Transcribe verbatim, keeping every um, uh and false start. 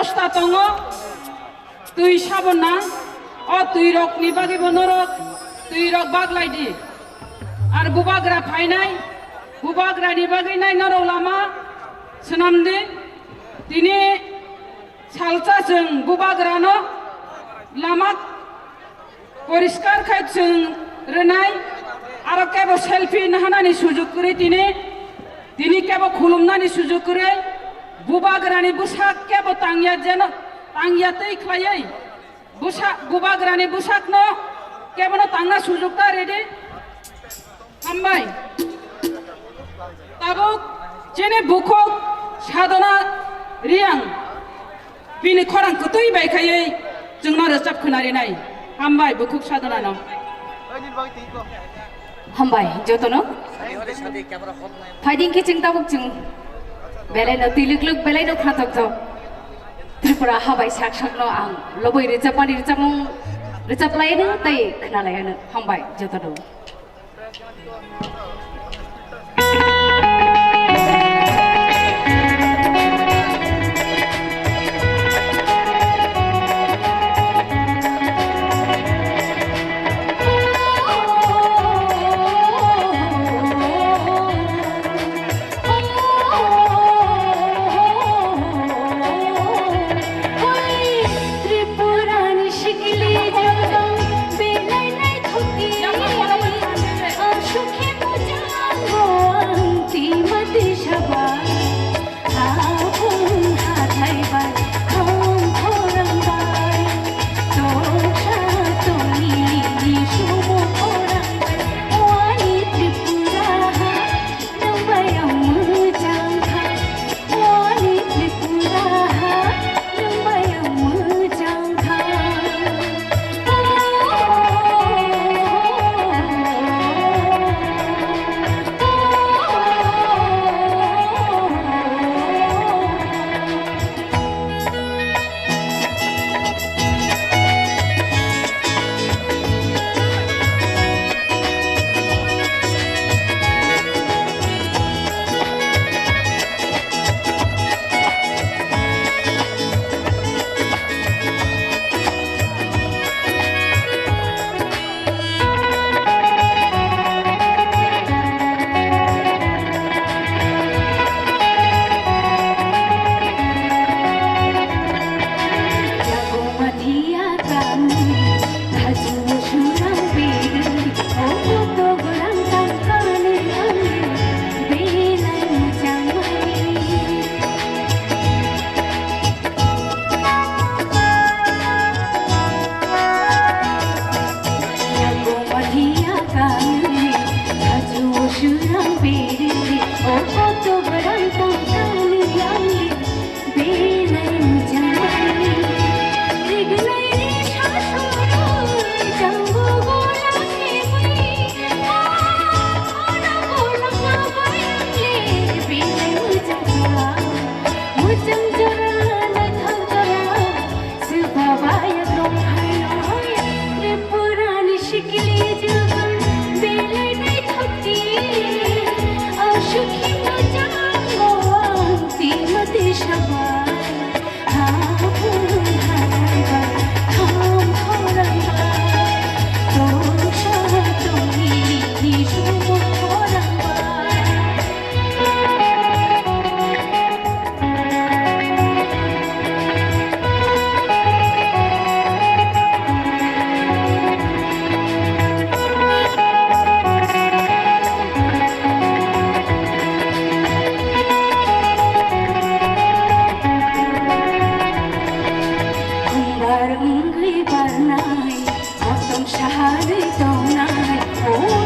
Bosta tongo, twi sabonna, o twirokni bagwibo norok twirok baglai di. Ar bubagra phainai, bubagrani bagwi nai norok lama swnam di. Tini salsa chwng bubagrano lama poriskar khai chwng rwnai, aro kebo selfie nahanani sujuk kwrwi tini, tini kebo khulumnani sujuk kwrwi, bubagrani bwsak kebo tangya jeno, tangya twi khlaiwi, bwsa-, bubagrani bwsakno kebono tangna sujuk ta ridi. Hambai. Tabuk chini bukhuk Sadhana Riyang bini khorang kwtwi bai khaiwi chwngno rwchap khwnarinai. Hambai bukhuk Sadhanano. Hambai jotono. Phaiding khe chwng tabuk chwng belaino twi lwk lwk belaino khnatokjak. Tripura habai sak sakno ang lobwi rwchapmani rwchapmung rwchaplaino tei khwnalaino. Hambai jotono. Tripurani sikli jagong belai naithokdi. Aswk khe mojango ang twi mati saba. Aphung hathai bai, thong khorang bai, tongsa tongni sumo khorang bai, wani Tripura ha. Bar wngwi barnai, kosom saharwi tongnai, o